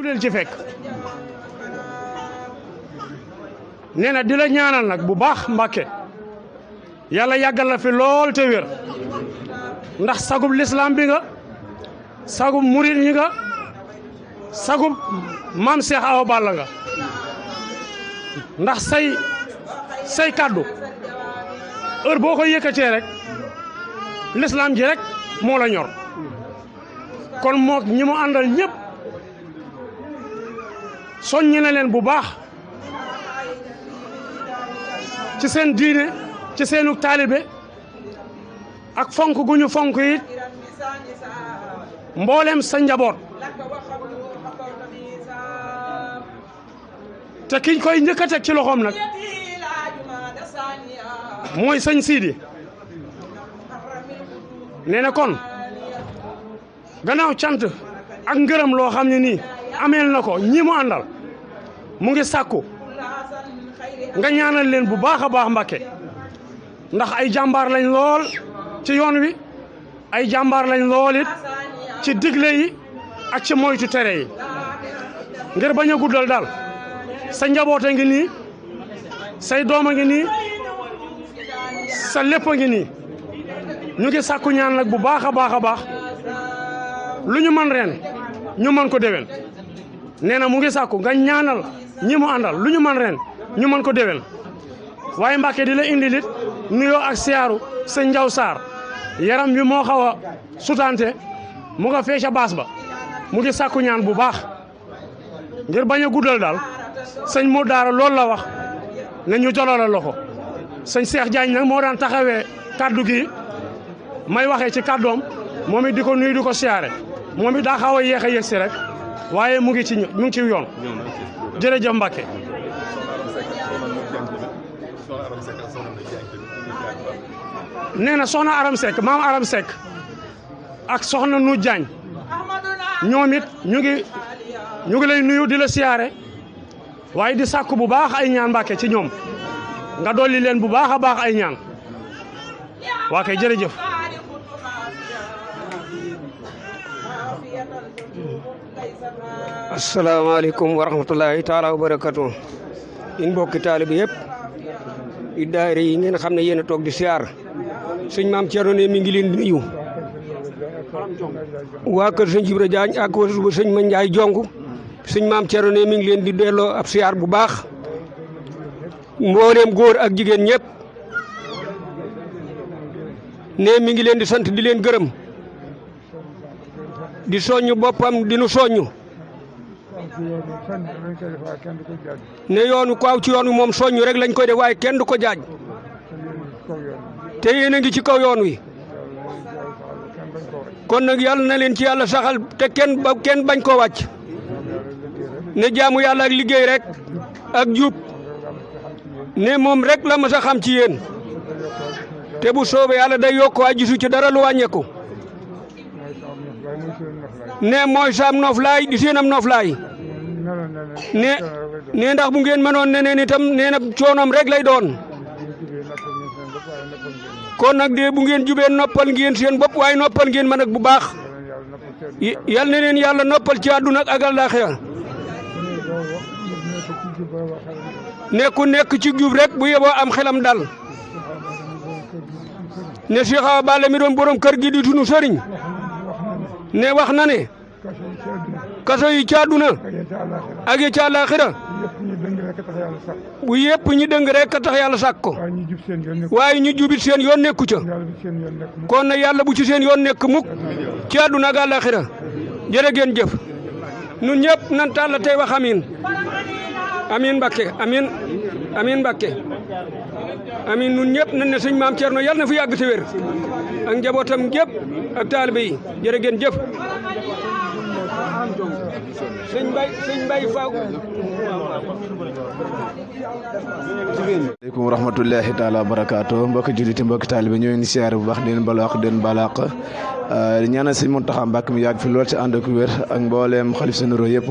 leen ci fekk nee na di la ñaanal nag bu baax Mbàkke yàlla yàggal la fi lool te wér ndax sagub lislaam bi nga sagub murit ñi nga sagub maam Cheikh Awa Balla nga ndax say kàddu heure boo ko yëkkatee rek lislaam ji rek moo la ñor kon moo ñi mu àndal ñëpp soññi na leen bu baax ci seen diine ci seenu taalibe ak fonk gu ñu fonk it mboolem sa njaboot te kiñ koy njëkk a teg ci loxoom nag mooy sëñ Sidi nee na kon gannaaw cant ak ngërëm loo xam ne nii ameel na ko ñi mu àndal mu ngi sàkku nga ñaanal leen bu baax a baax Mbàkke ndax ay jàmbaar lañ lool ci yoon wi ay jàmbaar lañ lool it ci digle yi ak ci moytu tere yi ngir bañ a guddal daal sa njaboot a ngi nii say doom a ngi nii sa lépp a ngi nii ñu ngi sàkku ñaan nag bu baax a baax a baax lu ñu mën ren ñu mën ko déwén nee na mu ngi sàkku nga ñaanal ñi mu àndal lu ñu mën ren ñu mën ko déwén waaye Mbàkke di la indi lit nuyoo ak siyaaru sëñ Njaw Saar yaram bi moo xaw a sutante mu nga fee ca baas ba mu ngi sàkku ñaan bu baax ngir bañ a guddal daal sëñ moo daara loolu la wax ne ñu joloo la loxo sëñ Cheikh Diagne nag moo daan taxawee kaddu gi may waxee ci kaddoom moom it di ko nuyu di ko siyaare moom it daa xaw a yéex a yegg si rek waaye mu ngi ci yoon jërëjëf Mbàkke nee na soxna Aram Seck maam Aram Seck ak soxna Nu Jaañ ñoom it ñu ngi lay nuyu di la siyaare waaye di sàkku bu baax ay ñaan Mbàkke ci ñoom nga dolli leen bu baax a baax ay ñaan waa kay jërëjëf asalaamaaleykum wa rahmatullahi taala wa barakatu in mbokki taalibe yëpp i daayira yi ngeen xam ne yéen a toog di siyaar sëñ maam Thierno ne mi ngi leen di nuyu waa kër sëñ Ibra Jaañ ak sëñ Ma Njaay Jong sëñ maam Thierno ne mi ngi leen di delloo ab siyaar bu baax mbooleem góor ak jigéen ñëpp ne mi ngi leen di sant di leen gërëm di soññ boppam di nu soññ ne yoonu ko aw ci yoon wi moom soññ rek lañ koy def waaye kenn du ko jaaj te yéen a ngi ci kaw yoon wi kon nag yàlla na leen ci yàlla saxal te kenn bañ koo wàcc ne jaamu yàlla ak liggéey rek ak jub ne moom rek la mas a xam ci yéen te bu soobee yàlla day yokk waaye gisu ci dara lu wàññeeku ne mooy saam noflaay di seenam noflaay ne ndax bu ngeen mënoon neneen itam nee na coonoom rek lay doon kon nag de bu ngeen jubee noppal ngeen seen bopp waaye noppal ngeen ma nag bu baax yal na leen yàlla noppal ci àdduna ak àllaaxira ne ku nekk ci jub rek bu yeboo am xelam dal ne Cheikh Awa Balla mi doon borom kër gi di tunu sëriñ ne wax na ne kaso yi ci àdduna ak yi ci àllaaxira bu yëpp ñi dëng rek a tax yàlla sàkk ko waaye ñu jubit seen yoon nekku ca kon na yàlla bu ci seen yoon nekk mukk ci àdduna ak àllaaxira jërë ngeen jëf nun ñëpp nan tàlla tey wax amiin amiin Mbàkke amiin amiin Mbàkke amiin nun ñëpp nan ne sëñ maam Thierno yàlla na fi yàgg te wér ak njabootam gépp ak taalibe yi jërë ngeen jëf sëñ Mbay Faw aleykum wa rahmatullahi taala wa barakaatu mbokki julliti mbokki taalibe ñoo ngi siyaare bu baax di leen balaax di leen balaax ñaanal sëñ Muntaxa Mbàkke mi yàgg fi lool ci ànd ak wér ak mbooleem xalif généraux yëpp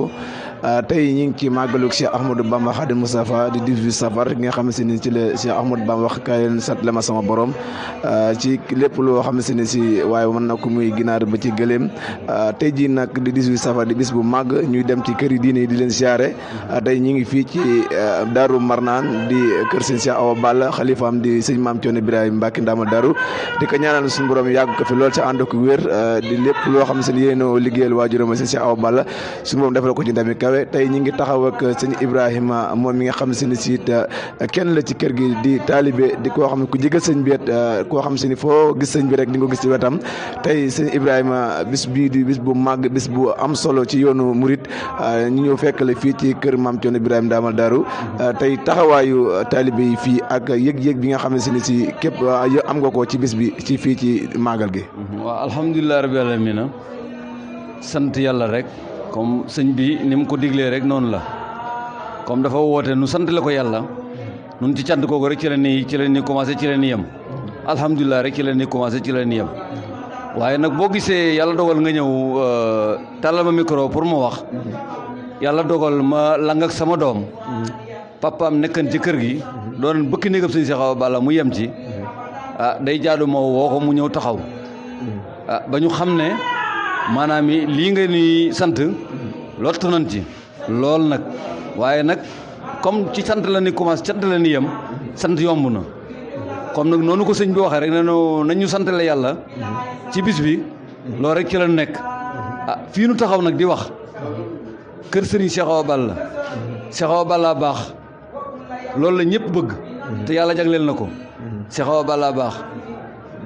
tey ñu ngi ci màggalug Cheikh Ahmadou Bamba Khadim Moustapha di 18 safar nga xam ne ni ci la Cheikh Ahmadou Bamba wax kaay leen sant la ma sama borom ci lépp loo xam ne si waaye mën na ko muy ginaar ba ci gëléem tey jii nag di 18 safar di bis bu màgg ñuy dem ci këri diine yi di leen siyaare tey ñu ngi fii ci Daaru Marnaan di kër sëñ Cheikh Awa Balla xalifaam di sëñ Maam Thierno Birahim Mbacke Ndama Daru di ko ñaanal suñu borom yàgg ko fi lool ci ànd ko wér di lépp loo xam ne yéenoo liggéeyal waajuram sëñ Cheikh Awa Balla suñu borom defal ko ci ndami kawe tey ñi ngi taxaw ak sëñ Ibrahima moom mi nga xam ne si kenn la ci kër gi di taalibe di koo xam ne ku jege sëñ bi koo xam ne foo gis sëñ bi rek di nga ko gis ci wetam tey sëñ Ibrahima bis bii di bis bu màgg bis bu am solo ci yoonu murit ñu ñëw fekk la fii ci kër Maam Thierno Birahim Ndama Daru tey taxawaayu taalibe yi fii ak yëg-yëg bi nga xam ne si képp am nga ko ci bis bi ci fii ci màggal gi. waaw alhamdulilah rabbil alamin sant yàlla rek comme sëñ bi ni mu ko diglee rek noonu la comme dafa woote nu sant la ko yàlla nun ci cant kooku rek ci la ni commencé ci la ni yem alhamdulilah rek ci la ni commencé ci la ni yem waaye nag boo gisee yàlla dogal nga ñëw tàllal ma micro pour ma wax yàlla dogal ma lang ak sama doom papaam nekkan ci kër gi doon bëkk néegam sëñ Cheikh Awa Balla mu yem ci day jaadu ma woo ko mu ñëw taxaw ba ñu xam ne maanaam lii nga ni sant lott nañ ci lool nag waaye nag comme ci sant la ni commencé sant la ni yem sant yomb na comme nag noonu ko sëñ bi waxee rek nañ ñu sant la yàlla ci bis bi loolu rek ci la nekk fii nu taxaw nag di wax kër sëriñ Cheikh Awa Balla Cheikh Awa Balla baax loolu la ñëpp bëgg te yàlla jagleel na ko Cheikh Awa Balla baax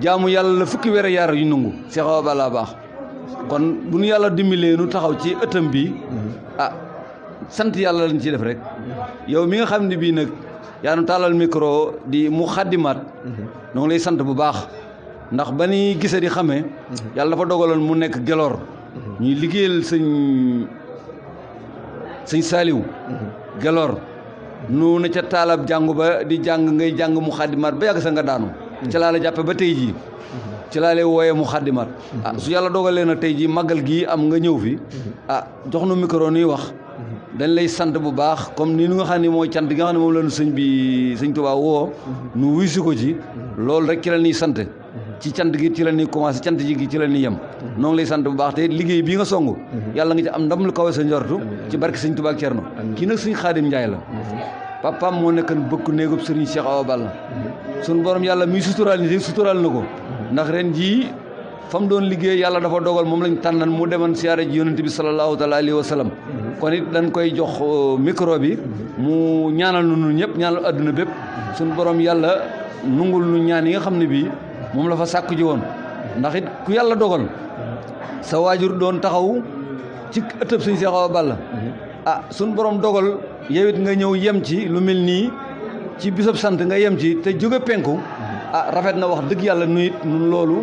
jaamu yàlla la fukki weer yaar yu nangu Cheikh Awa Balla baax kon bu nu yàlla dimbalee nu taxaw ci ëttam bi sant yàlla lañ ciy def rek yow mi nga xam ne bii nag yaa nu tàllal micro di mu xaddimaat noo ngi lay sant bu baax ndax ba ni gise di xamee yàlla dafa dogaloon mu nekk Gelor ñuy liggéeyal sëñ Saaliw Gelor nu na ca taalab jàngu ba di jàng ngay jàng mu xaddimaat ba yàgg sa nga daanu ca laa la jàppe ba tey jii ci laa lay wooyee mu xaddimaat su yàlla dogalee na tey jii màggal gii am nga ñëw fi jox nu micro nuy wax dañ lay sant bu baax comme ni nga xam ne mooy cant gi nga xam ne moom la nu sëñ Tuubaa woo nu wuy si ko ci loolu rek ci la ñuy sant ci cant gi ci la ñuy commencé cant ji gi ci la ñuy yem noo ngi lay sant bu baax te liggéey bii nga song yàlla nga ci am ndam lu kawe sa njortu ci barke sëñ Tuubaa ak Cerno kii nag sëñ Xaadim Njaay la papaam moo nekkan bëkk néegub sëriñ Cheikh Awa Balla suñu borom yàlla muy suturaal ni suturaal na ko ndax ren jii fa mu doon liggéey yàlla dafa dogal moom lañ tànnan mu demoon siyaare ji yonent bi sallallahu taala alayhi wa sallam kon it dañ koy jox micro bi mu ñaanal nu ñëpp ñaanal adduna bépp suñu borom yàlla nungul nu ñaan yi nga xam ne bii moom la fa sàkku ji woon ndax it ku yàlla dogal sa waajur doon taxaw ci ëttëb sëñ Cheikh Awa Balla suñu borom dogal yow it nga ñëw yem ci lu mel nii ci bisab sant nga yem ci te jóge penku rafet na wax dëgg yàlla nu it nun loolu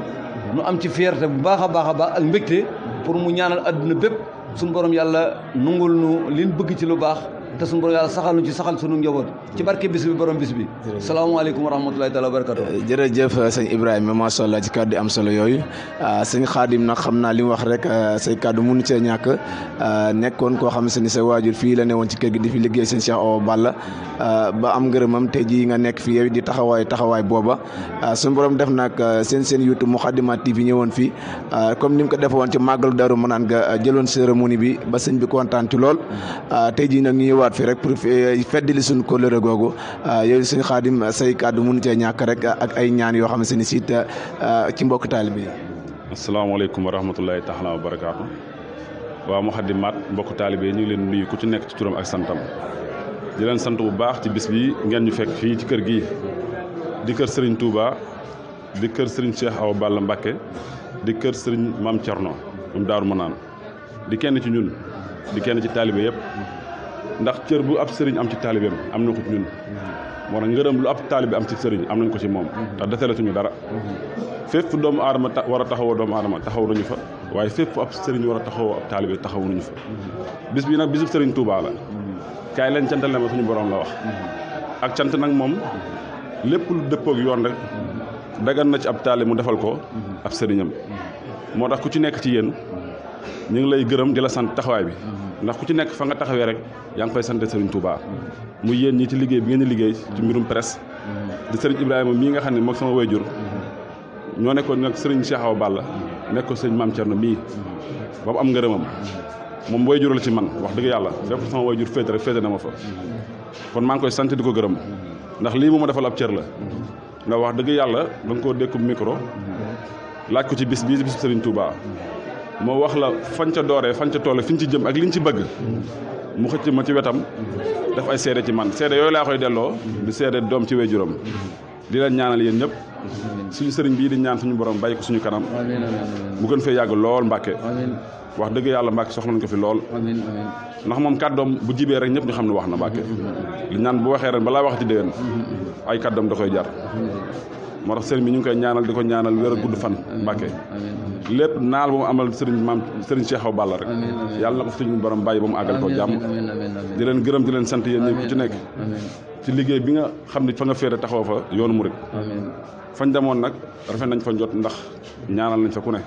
nu am ci fierté bu baax a baax a baax ak mbégte pour mu ñaanal adduna bépp suñu borom yàlla nungul nu liñ bëgg ci lu baax te suñu borom yàlla saxal nu ci saxal sunu njaboot ci barke bis bi borom bis bi salaamaaleykum wa rahmatulahi taala wa barakatu jërëjëf sëñ Ibrahima macha allah ci kàddu am solo yooyu sëñ Xaadim nag xam naa li mu wax rek say kàddu mënu cee ñàkk nekkoon koo xam ni sa waajur fii la newoon ci kër gi di fi liggéey sëñ Cheikh Awa Balla ba am ngërëmam tey jii nga nekk fii yow di taxawaay booba suñu borom def nag seen YouTube Moukhaddamatoul TV ñëwoon fii comme ni mu ko defoon ci màggalu Daaru Manaan nga jëloon cérémonie bi ba sëñ bi kontaan ci lool tey jii nag ñu ñëwaat fi rek pour feddali suñu kóllëre googu yow sëñ Xaadim say kàddu mënu cee ñàkk rek ak ay ñaan yoo xam ne si ci mbokk taalibe yi. asalaamaaleykum wa rahmatulahi taala wa barakaatu. waa Moukhaddamatoul mbokk taalibe yi ñu ngi leen nuyu ku ci nekk ci turam ak santam di leen sant bu baax ci bis bi ngeen ñu fekk fii ci kër gi di kër Serigne Touba di kër Serigne Cheikh Awa Balla Mbacké di kër Serigne Maam Thierno moom Daaru Manaan di kenn ci ñun di kenn ci taalibe yëpp ndax cër bu ab sëriñ am ci taalibeem am na ko ci ñun moo tax ngërëm lu ab taalibe am ci sëriñ am nañ ko ci moom ndax desalatuñu dara fépp fu doomu aadama war a taxawoo doomu aadama taxaw nañu fa waaye fépp fu ab sëriñ war a taxawoo ab taalibe taxaw nañu fa bis bi nag bisu Serigne Touba la kaay leen cantal ma suñu borom la wax ak cant nag moom lépp lu dëppoog yoon rek dagan na ci ab taalibe mu defal ko ab sëriñam moo tax ku ci nekk ci yéen ñu ngi lay gërëm di la sant taxawaay bi ndax ku ci nekk fa nga taxawee rek yaa ngi koy sant Serigne Touba mu yéen ñi ci liggéey bi ngeen di liggéey ci mbirum presse di Serigne Ibrahima mii nga xam ne moog sama wayjur ñoo nekkoon nag Serigne Cheikh Awa Balla nekk ko Serigne Mame Thierno mii ba mu am ngërëmam moom wayjur la ci man wax dëgg yàlla fépp sama wayjur féete rek féete na ma fa kon maa ngi koy sant di ko gërëm ndax lii mu ma defal ab cër la ndax wax dëgg yàlla da nga koo dékku micro laaj ko ci bis bii bis Serigne Touba moo wax la fañ ca dooree fañ ca toole fi ñu ci jëm ak liñ ci bëgg mu xëcc ma ci wetam def ay seede ci man seede yooyu laa koy delloo di seede doom ci wéjuram di leen ñaanal yéen ñëpp suñu sëriñ bii di ñaan suñu borom bàyyi ko suñu kanam mu gën fee yàgg lool Mbàkke wax dëgg yàlla Mbàkke soxla nañ ko fi lool ndax moom kàddoom bu jibee rek ñëpp ñu xam ne wax na Mbàkke li ñaan bu waxee ren balaa waxati déwén ay kàddoom da koy jar moo tax sëriñ bi ñu ngi koy ñaanal di ko ñaanal wér a gudd fan Mbàkke lépp naal ba mu amal sëriñ Cheikh Awa Balla rek yàlla na ko suñu borom bàyyi ba mu àggal ko jàmm di leen gërëm di leen sant yéen ñi ku ci nekk ci liggéey bi nga xam ne fa nga féete taxaw fa yoonu murit fañ demoon nag rafet nañ fa jot ndax ñaanal nañ fa ku ne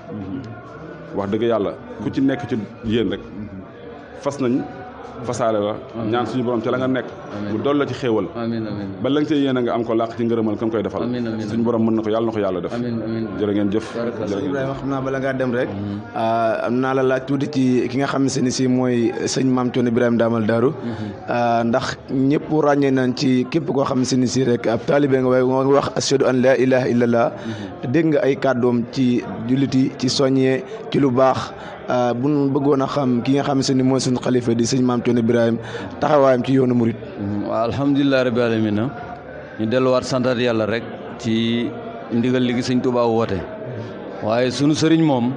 wax dëgg yàlla ku ci nekk ci yéen rek fas nañ fasaale la ñaan suñu borom ca la nga nekk mu dool la ci xéewal ba la nga cee yéen a nga am ko làq ci ngërëmal kam koy defal suñu borom mën na ko yàlla na ko yàlla def jërë ngeen jëf Ibrahima xam naa bala ngaa dem rek am naa la laaj tuuti ci ki nga xam ne si mooy sëñ Mame Thierno Birahim Ndamal Daaru ndax ñëpp ràññee nañ ci képp koo xam ne si rek ab taalibe nga waaye nga wax ashhadu an laa ilaha illallah dégg nga ay kàddoom ci julliti ci soññee ci lu baax bu ñu bëggoon a xam ki nga xam ne mooy suñu xalifa di sëñ Mame Thierno Birahim taxawaayam ci yoonu murit. waaw alhamdulilah rabbil alamin ñu delluwaat santaat yàlla rek ci ndigal li sëñ Touba woote waaye sunu sëriñ moom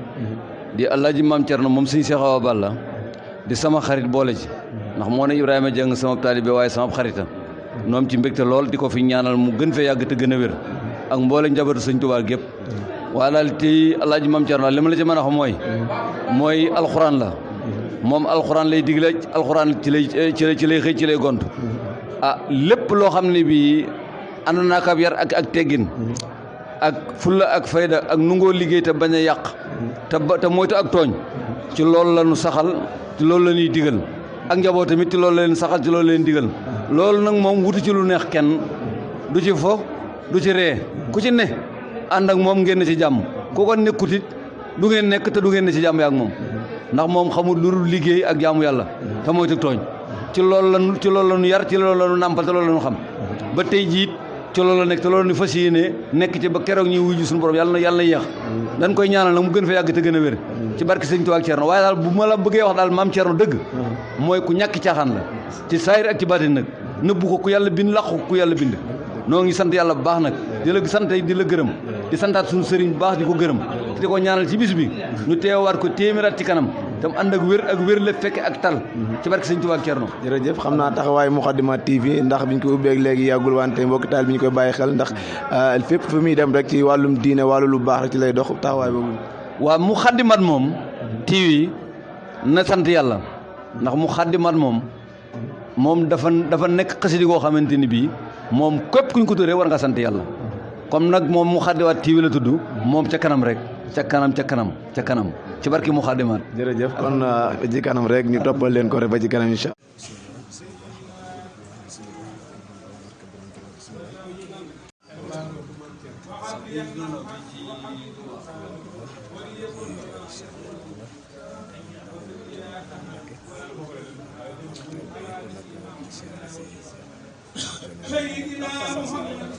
di Alaaji Mame Thierno moom sëñ Cheikh Awa Balla di sama xarit boole ci ndax moo ne Ibrahima Dieng sama taalibe waaye sama xarita noom ci mbégte lool di ko fi ñaanal mu gën fee yàgg te gën a wér ak mboole njabootu sëñ Touba gépp waaye daal ci Alaaji Mame Thierno li ma la ci mën a wax mooy alxuraan la moom alxuraan lay digle alxuraan ci lay xëy ci lay gont lépp loo xam ne bii ànd naa ko ab yar ak teggin ak fulla ak fayda ak nungoo liggéey te bañ a yàq te moytu ak tooñ ci loolu la ñu saxal ci loolu la ñuy digal ak njaboot tamit ci loolu la leen saxal ci loolu la leen digal loolu nag moom wuti ci lu neex kenn du ci fo du ci ree ku ci ne ànd ak moom ngeen ne ci jàmm ku ko nekkutit du ngeen nekk te du ngeen ne ci jàmm yaak moom ndax moom xamul lu dul liggéey ak jaamu yàlla te moytu tooñ ci loolu la ñu yar ci loolu la ñu nàmpal te loolu la ñu xam ba tey jiit ci loolu la nekk te loolu ñu fas yéene nekk ci ba keroog ñuy wuyu suñu borom yàlla na yéex dañ koy ñaanal nag mu gën fa yàgg te gën a wér ci barke sëñ Tuubaa ak Thierno waaye daal bu ma la bëggee wax daal Mame Thierno dëgg mooy ku ñàkk caaxaan la ci saayir ak ci baatin nag nëbbu ko ku yàlla bind làqu ku yàlla bind noo ngi sant yàlla bu baax nag di la sant di la gërëm di santaat suñu sëriñ bu baax di ko gërëm di ko ñaanal ci bis bi ñu teewaat ko téeméeraat ci kanam tam ànd ak wér la fekke ak tal ci barke sëñ Tuubaa ak Thierno. jërëjëf xam naa taxawaayu Moukhaddamatoul TV ndax biñ ko ubbeeg léegi yàggul wante mbokki taal bi ñu koy bàyyi xel ndax fépp fu muy dem rek ci wàllum diine wàllu lu baax rek ci lay dox taxawaay boobu. waaw Moukhaddamatoul moom TV na sant yàlla ndax Moukhaddamatoul moom dafa nekk xasida goo xamante ni bii moom képp kuñ ko tuddee war nga sant yàlla comme nag moom Moukhaddamatoul TV la tudd moom ca kanam rek ca kanam ci barki Moukhaddamatoul. jërëjëf kon ci kanam rek ñu toppal leen ko rek ba ci kanam incha سيدنا محمد